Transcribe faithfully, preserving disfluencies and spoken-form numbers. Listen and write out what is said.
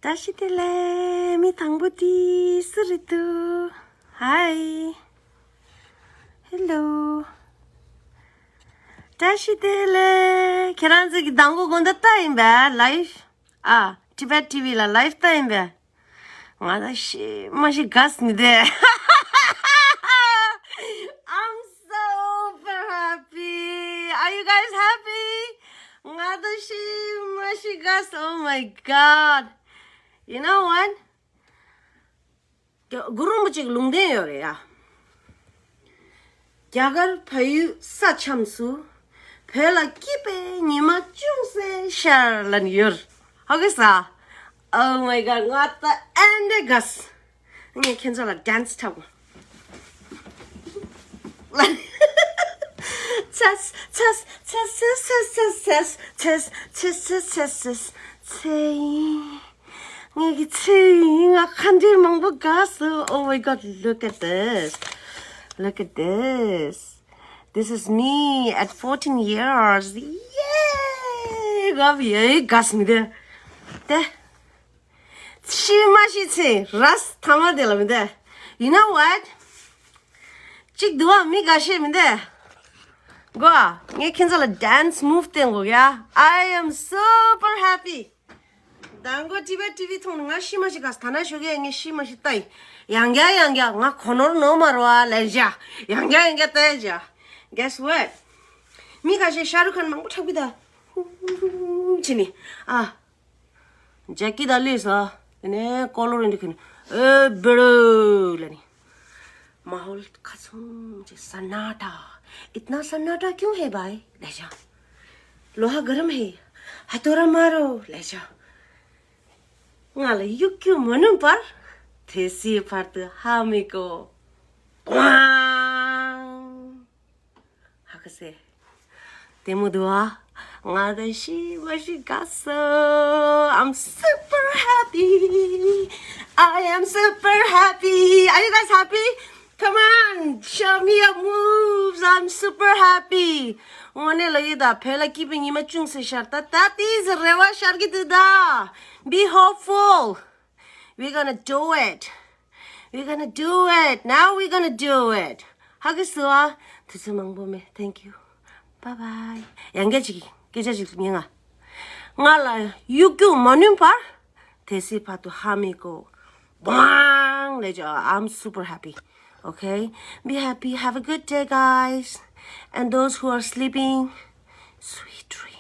བཀྲ་ཤིས་བདེ་ལེགས། མི་དང་པོ་དེ་སུ་རེད་འདུག Hi. Hello. བཀྲ་ཤིས་བདེ་ལེགས། ཁྱེད་རང་ཚོ་གི་དང་པོ་དགོང་དག་ལྟ་ཡིན་པས། Live. ཨ། Tibet TV ལ་live ལྟ་ཡིན་པས། ང་ད་ཤི་མ་ཤི་དགའ་སི་མི་བདེ། I'm super happy. Are you guys happy? ང་ད་ཤི་མ་ཤི་དགའ་སི། Oh my god. You know what? རྒྱ་གུ་རུ་རིན་པོ་ཆེ་གི་ལུང་བསྟན་ཡོད་རེད་ཡ། རྒྱ་གར་བལ་ཡུལ་ས་མཚམས་སུ། བོད་ལ་སྐྱིད་པའི་ཉི་མ་ཅུང་ཟད་ཤར་ལབ་ནས་ཡོད། ཧ་གོ་སོང་། Oh my god. ང་ད་ཨེ་འདྲ་དགའ་སི། ངས་ཁྱེད་ཚོ་ལ་dance འཁྲབ་གོ། Chest, chest, chest, chest, chest, chest, chest, chest, chest, chest, chest, chest, chest. ངེད་ཀྱི་ཚེ་ཡིན། ང་ཁ་འདྲེ་མང་པོ་དགའ་སོང་། Oh my god, look at this. Look at this. This is me at fourteen years. Yay! ང་བི་ཡེ་དགའ་སོང་དེ། དེ། ཤི་མ་ཤི་ཚེ་རས་ཐ་མ་དེ་ལ་མི་དེ། You know what? གཅིག་འདུག་ཨ། མི་འགའ་ཤས་མི་འདུག་གོ། ངས་ཁྱེད་ཚོ་ལ་dance move བསྟན་དགོས་ཡ། I am super happy. དང་པོ་Tibet TV མཐོང་ནས་ང་ཤི་མ་ཤི་ག་ཐ་ན་ཞོགས་ཀས་ངས་ཤི་མ་ཤི་ལྟ་ཡི། ཡང་བསྐྱར་ཡང་བསྐྱར་ང་གོ་ནོར་ནོར་མ་རོ་ཨ་ལན་བཞག་ཡང་བསྐྱར་ཡང་བསྐྱར་ལྟ་ཡི་བཞག Guess what? མི་འགའ་ཤས་ཤ་རུ་ཁན་མང་པོ་འཁྲབ་གི་ད། ཧུ་ཧུ་ཧུ་ཧུ་བྱས་ནས་ཨ། ཇེ་ཀི་ད་ལས་ས། དེ་ནས་ཀོ་ལོ་རེ་འདི་ཁྱེར་ནས་ཨེ་བེ་རོ་ལ་ནི། माहौल खत्म जी सन्नाटा। इतना सन्नाटा क्यों है भाई? ले जा। लोहा गर्म है। हथौड़ा मारो। ले जा। ང་ལ་གཡུག་རྒྱུ་མ་ནུས་པར། དེ་སྲིད་བར་དུ་ཧ་མི་གོ། ཧ་གོ་སོང་། དེ་མོ་འདུག་ཨ། ང་ད་ཤི་མ་ཤི་དགའ་སོང་། I'm super happy. I am super happy. Are you guys happy? Come on, show me your moves. I'm super happy. དངོས་གནས་ལ་ཡོད་ད། བོད་ལ་སྐྱིད་པའི་ཉི་མ་ཅུང་ཟད་ཤར། ད་ད་ཏིས་རེ་བ་ཤར་གི་འདུག་ད། Be hopeful. We're gonna do it. We're gonna do it. Now we're gonna do it. ཧ་གོ་སོང་ཨ། དུས་ཚོད་མང་པོ་མེད། Thank you. Bye bye. ཡང་བསྐྱར་ཅིག་སྐད་ཆ་ཅིག་ཉན་ང་། ང་ལ་གཡུག་རྒྱུ་མ་ནུས་པར། དེ་སྲིད་བར་དུ་ཧ་མི་གོ། Bang! ལེ་ཇོ། I'm super happy. Okay? Be happy. Have a good day, guys. And those who are sleeping, sweet dreams.